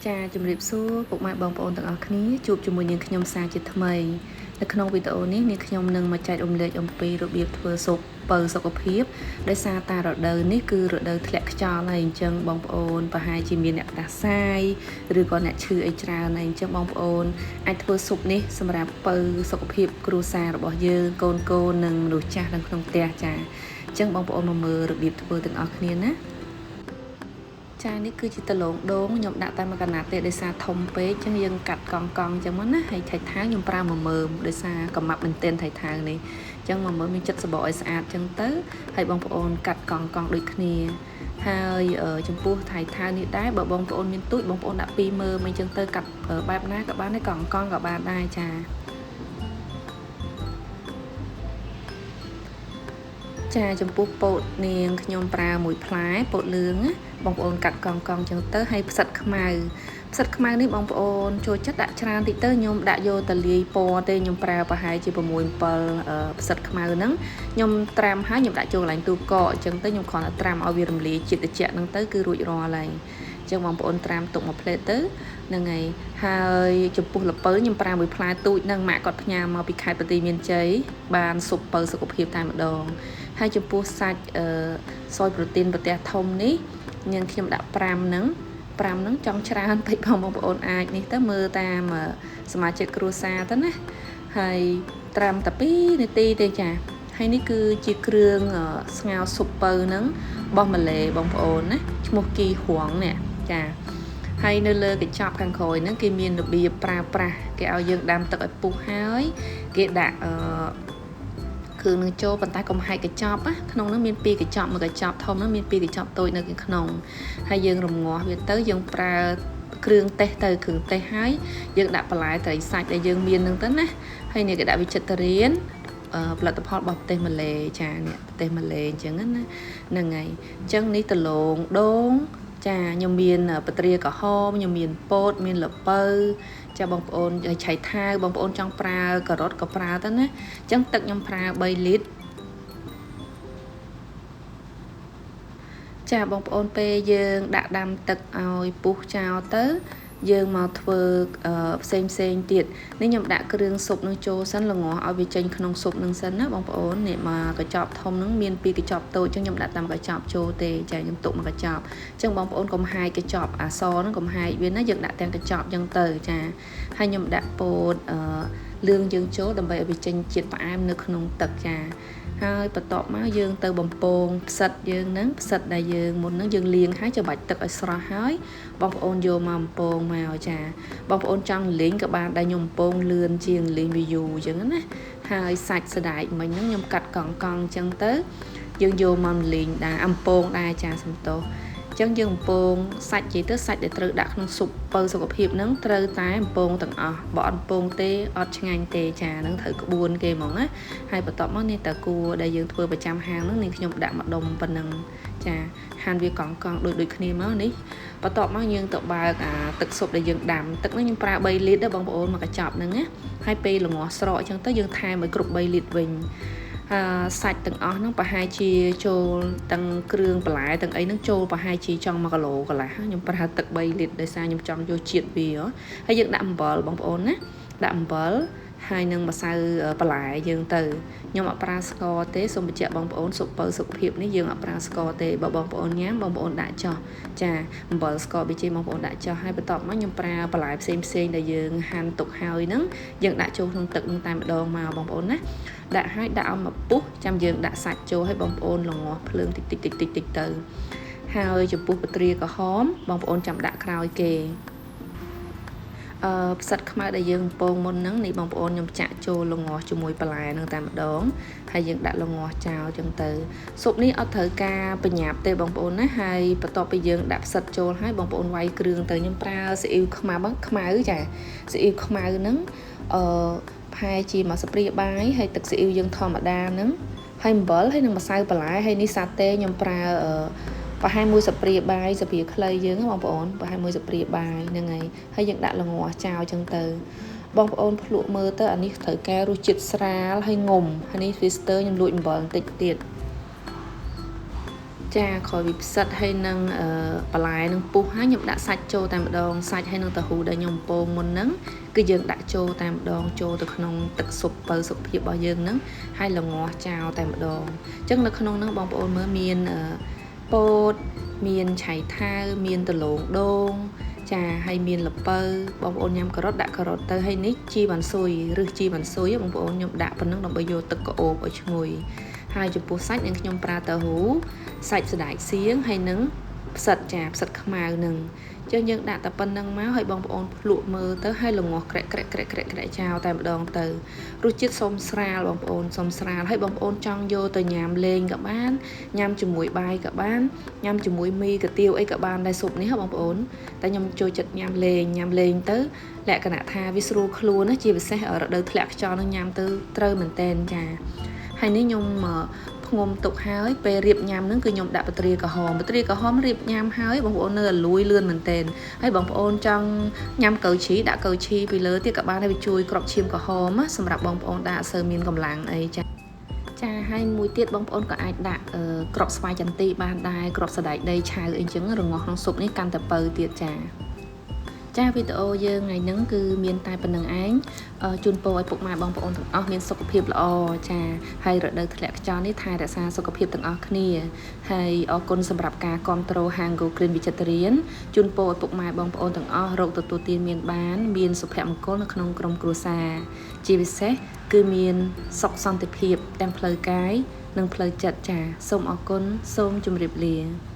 ចាជំរាបសួរពុកម៉ែបងប្អូនទាំងអស់គ្នាជួបជាមួយនាងខ្ញុំសាជាថ្មីនៅក្នុងវីដេអូនេះនាងខ្ញុំនឹងមកចែករំលែកអំពីរបៀបធ្វើស៊ុបពៅសុខភាពដោយសារតែរដូវនេះគឺរដូវធ្លាក់ខ្យល់ហើយអញ្ចឹងបងប្អូនប្រហែលជាមានអ្នកផ្ដាសាយឬក៏អ្នកឈឺអីច្រើនហើយអញ្ចឹងបងប្អូនអាចធ្វើស៊ុបនេះសម្រាប់ពៅសុខភាពគ្រួសាររបស់យើងកូនៗនិងមនុស្សចាស់នៅក្នុងផ្ទះចាអញ្ចឹងបងប្អូនមកមើលរបៀបធ្វើទាំងអស់គ្នាណាចានេះគឺជាដលងដូងខ្ញុំដាក់តែមួយកណាត់ទេដោយសារធំពេកអញ្ចឹងយើងកាត់កង់កង់អញ្ចឹងមកណាហើយថៃថៅខ្ញុំប្រើ10000ដោយសារកំម៉ាប់មែនទែនថៃថៅនេះអញ្ចឹង10000មានចិត្តសបកឲ្យស្អាតអញ្ចឹងទៅហើយបងប្អូនកាត់កង់កង់ដូចគ្នាហើយចំពោះថៃថៅនេះដែរបើបងប្អូនមានទូចបងប្អូនដាក់20000អញ្ចឹងទៅកាត់បែបណាក៏បានដែរកង់កង់ក៏បានដែរចាចាចំពោះពោតនាងខ្ញុំប្រើមួយផ្លែពោតលឿងណាបងប្អូនកាត់កង់កង់ចឹងទៅហើយផ្សិតខ្មៅផ្សិតខ្មៅនេះបងប្អូនចូលចិត្តដាក់ច្រើនតិចទៅខ្ញុំដាក់យកទៅលាយពណ៌ទេខ្ញុំប្រើប្រហែលជា6 7ផ្សិតខ្មៅហ្នឹងខ្ញុំត្រាំហើយខ្ញុំដាក់ចូលកន្លែងទូកកអញ្ចឹងទៅខ្ញុំគ្រាន់តែត្រាំឲ្យវារំលាយជាតិត្រជាក់ហ្នឹងទៅគឺរួចរាល់ហើយអញ្ចឹងបងប្អូនត្រាំទុកមួយផ្លេតទៅហ្នឹងហើយហើយចំពោះល្ពៅខ្ញុំប្រើមួយផ្លែទូចហ្នឹងម៉ាក់គាត់ផ្ញើមកពីខេត្តបន្ទាយមានជ័យបានស៊ុបពៅសុខភាពតែម្ដងហើយចំពោះសាច់សយប្រូតេអ៊ីនប្រទេសធំនេះញ៉ាំខ្ញុំដាក់5ហ្នឹង5ហ្នឹងចង់ច្រើនពេកបងប្អូនអាចនេះទៅមើលតាមសមាជិកគ្រួសារទៅណាហើយត្រាំតែ2នាទីទេចាហើយនេះគឺជាគ្រឿងស្ងោរស៊ុបពៅហ្នឹងរបស់ម៉ាឡេបងប្អូនណាឈ្មោះគីហួងនេះចាហើយនៅលើកញ្ចប់ខាងក្រោយហ្នឹងគេមានរបៀបប្រើប្រាស់គេឲ្យយើងដាំទឹកឲ្យពុះហើយគេដាក់គ្រឿងនឹងចូលប៉ុន្តែកុំហែកកញ្ចប់ណាក្នុងនោះមាន2កញ្ចប់មួយកញ្ចប់ធំនោះមាន2កញ្ចប់តូចនៅក្នុងហើយយើងរំងាស់វាទៅយើងប្រើគ្រឿងទេសទៅគ្រឿងទេសហើយយើងដាក់បន្លែត្រីសាច់ដែលយើងមាននឹងទៅណាហើយនេះគេដាក់វិចិត្ររៀនផលិតផលរបស់ប្រទេសម៉ាឡេចានេះប្រទេសម៉ាឡេអញ្ចឹងណាហ្នឹងហើយអញ្ចឹងនេះដលងដូងចាខ្ញុំមានបត្រាក្រហមខ្ញុំមានពោតមានល្ពៅចាបងប្អូនឆៃថៅបងប្អូនចង់ប្រើការ៉ុតក៏ប្រើទៅណាអញ្ចឹងទឹកខ្ញុំប្រើ3លីត្រចាបងប្អូនពេលយើងដាក់ដាំទឹកឲ្យពុះចោលទៅយើងមកធ្វើផ្សេងផ្សេងទៀតនេះខ្ញុំដាក់គ្រឿងស៊ុបនឹងចូលសិនល្ងាស់ឲ្យវាចេញក្នុងស៊ុបនឹងសិនណាបងប្អូននេះមកកញ្ចប់ធំនឹងមាន2កញ្ចប់តូចអញ្ចឹងខ្ញុំដាក់តាមកញ្ចប់ចូលទេចាខ្ញុំទុកមួយកញ្ចប់អញ្ចឹងបងប្អូនកុំហាយកញ្ចប់អាសហ្នឹងកុំហាយវាណាយើងដាក់ទាំងកញ្ចប់អញ្ចឹងទៅចាហើយខ្ញុំដាក់ពោតលឿងយើងចូលដើម្បីឲ្យវាចេញជាតិផ្អែមនៅក្នុងទឹកចាហើយបន្ទាប់មកយើងទៅបំពងផ្សិតយើងហ្នឹងផ្សិតដែលយើងមុនហ្នឹងយើងលាងហើយចាំបាច់ទឹកឲ្យស្រស់ហើយបងប្អូនយកមកបំពងមកចាបងប្អូនចង់លេងក៏បានដែរខ្ញុំបំពងលឿនជាងលេងវាយូរអញ្ចឹងណាហើយសាច់សណ្ដែកមិញហ្នឹងខ្ញុំកាត់កង់កង់អញ្ចឹងទៅយើងយកមកលេងដែរអំពងដែរចាសំទោសចឹងយើងអំពងសាច់និយាយទៅសាច់ដែលត្រូវដាក់ក្នុងស៊ុបពៅសុខភាពហ្នឹងត្រូវតែអំពងទាំងអស់បើអត់អំពងទេអត់ឆ្ងាញ់ទេចាហ្នឹងត្រូវក្បួនគេហ្មងណាហើយបន្ទាប់មកនេះតាគួរដែលយើងធ្វើប្រចាំហាងហ្នឹងនេះខ្ញុំដាក់ម្ដុំប៉ុណ្ណឹងចាហាន់វាកង់កង់ដូចគ្នាមកនេះបន្ទាប់មកយើងទៅបើកអាទឹកស៊ុបដែលយើងដាំទឹកហ្នឹងខ្ញុំប្រើ3លីត្រដែរបងប្អូនមកកញ្ចប់ហ្នឹងណាហើយពេលល្ងាស់ស្រកអញ្ចឹងទៅយើងថែមឲ្យគ្រប់3លីត្រវិញសាច់ទាំងអស់ហ្នឹងប្រហែលជាចូលទាំងគ្រឿងបន្លែទាំងអីហ្នឹងចូលប្រហែលជាចង់1គីឡូកន្លះខ្ញុំប្រើទឹក3លីត្រដោយសារខ្ញុំចង់យកជាតិវាហើយយើងដាក់អំបិលបងប្អូនណាដាក់អំបិលហើយនឹងម្សៅបន្លែយើងទៅខ្ញុំអត់ប្រើស្ករទេសូមបញ្ជាក់បងប្អូនស៊ុបពៅសុខភាពនេះយើងអត់ប្រើស្ករទេបើបងប្អូនញ៉ាំបងប្អូនដាក់ចោះចាអំបិលស្ករប៊ីចេងបងប្អូនដាក់ចោះហើយបន្ទាប់មកខ្ញុំប្រើបន្លែផ្សេងផ្សេងដែលយើងហាន់ទុកហើយហ្នឹងយើងដាក់ចូលក្នុងទឹកហ្នឹងតែម្ដងមកបងប្អូនណាដាក់ហើយដាក់ឲ្យមកពុះចាំយើងដាក់សាច់ចូលឲ្យបងប្អូនល្ងាស់ភ្លើងតិចតិចតិចតិចតិចទៅហើយចំពោះបត្រាក្រហមបងប្អូនចាំដាក់ក្រោយគេផ្សិតខ្មៅដែលយើងបំពងមុនហ្នឹងនេះបងប្អូនខ្ញុំចាក់ចូលល្ងាស់ជាមួយបន្លែហ្នឹងតែម្ដងហើយយើងដាក់ល្ងាស់ចោលចឹងទៅស៊ុបនេះអត់ត្រូវការបញ្ញាប់ទេបងប្អូនណាហើយបន្ទាប់ពីយើងដាក់ផ្សិតចូលហើយបងប្អូនវាយគ្រឿងទៅខ្ញុំប្រើស៊ីអ៊ីវខ្មៅខ្មៅចាស៊ីអ៊ីវខ្មៅហ្នឹងប្រហែលជាមួយស្ព្រាបាយហើយទឹកស៊ីអ៊ីវយើងធម្មតាហ្នឹងហើយអំបិលហើយនឹងម្សៅបន្លែហើយនេះសាតេខ្ញុំប្រើប្រហែលមួយស្ព្រាបាយស្ព្រាខ្លីយើងបងប្អូនប្រហែលមួយស្ព្រាបាយហ្នឹងហើយហើយយើងដាក់ល្ងាស់ចោលចឹងទៅបងប្អូនភ្លក់មើលទៅអានេះត្រូវការរសជាតិស្រាលហើយងំហើយនេះ Twister ខ្ញុំលួចអំបិលបន្តិចទៀត ចាក្រោយពីផ្សិតហើយនឹងបន្លែនឹងពុះហើយខ្ញុំដាក់សាច់ចូលតែម្ដងសាច់ហើយនឹងតៅហ៊ូដែលខ្ញុំពងមុនហ្នឹងគឺយើងដាក់ចូលតែម្ដងចូលទៅក្នុងទឹកស៊ុបពៅសុភាពរបស់យើងហ្នឹងហើយល្ងាស់ចោលតែម្ដងអញ្ចឹងនៅក្នុងហ្នឹងបងប្អូនមើលមានពោតមានឆៃថាវមានដលងដូងចាហើយមានល្ពៅបងប្អូនញ៉ាំការ៉ុតដាក់ការ៉ុតទៅហើយនេះជីវ៉ាន់ស៊ុយឬជីវ៉ាន់ស៊ុយបងប្អូនខ្ញុំដាក់ប៉ុណ្ណឹងដើម្បីយកទឹកក្រអូបឲ្យឈ្ងុយហើយចំពោះសាច់នឹងខ្ញុំប្រើតៅហ៊ូសាច់សណ្តែកសៀងហើយនឹងផ្សិតចាផ្សិតខ្មៅនឹងចឹងយើងដាក់តែប៉ុណ្្នឹងមកឲ្យបងប្អូនភ្លក់មើលទៅហើយល្ងាស់ក្រាក់ក្រាក់ក្រាក់ក្រាក់ក្រាក់ចោលតែម្ដងទៅរសជាតិសុំស្រាលបងប្អូនសុំស្រាលហើយបងប្អូនចង់យកទៅញ៉ាំលេងក៏បានញ៉ាំជាមួយបាយក៏បានញ៉ាំជាមួយមីកាទៀវអីក៏បានដែរស៊ុបនេះហ៎បងប្អូនតែខ្ញុំចូលចិត្តញ៉ាំលេងញ៉ាំលេងទៅលក្ខណៈថាវាស្រួលខ្លួនណាជាពិសេសរដូវធ្លាក់ខ្យល់នឹងញ៉ាំទៅត្រូវមែនតែនចាហើយនេះខ្ញុំផ្ងំទុកហើយពេលរៀបញ៉ាំហ្នឹងគឺខ្ញុំដាក់បត្រាក្រហមបត្រាក្រហមរៀបញ៉ាំហើយបងប្អូននៅលួយលឿនមែនទែនហើយបងប្អូនចង់ញ៉ាំកៅឈីដាក់កៅឈីពីលើទៀតក៏បានដែរវាជួយក្របឈាមក្រហមណាសម្រាប់បងប្អូនដែលអត់សូវមានកម្លាំងអីចាចាហើយមួយទៀតបងប្អូនក៏អាចដាក់ក្របស្វាយចន្ទីបានដែរក្របសណ្តែកដីឆៅអីចឹងរងាស់ក្នុងស៊ុបនេះកាន់តែពៅទៀតចាចាវីដេអូយើងថ្ងៃហ្នឹងគឺមានតែប៉ុណ្្នឹងឯងជូនពរឲ្យពុកម៉ែបងប្អូនទាំងអស់មានសុខភាពល្អចាហើយរដូវធ្លាក់ខ្យល់នេះថែរក្សាសុខភាពទាំងអស់គ្នាហើយអរគុណសម្រាប់ការគាំទ្រហាង Go Green Vegetarian ជូនពរឲ្យពុកម៉ែបងប្អូនទាំងអស់រកទទួលទានមានបានមានសុភមង្គលនៅក្នុងក្រុមគ្រួសារជាពិសេសគឺមានសុខសន្តិភាពទាំងផ្លូវកាយនិងផ្លូវចិត្តចាសូមអរគុណសូមជម្រាបលា។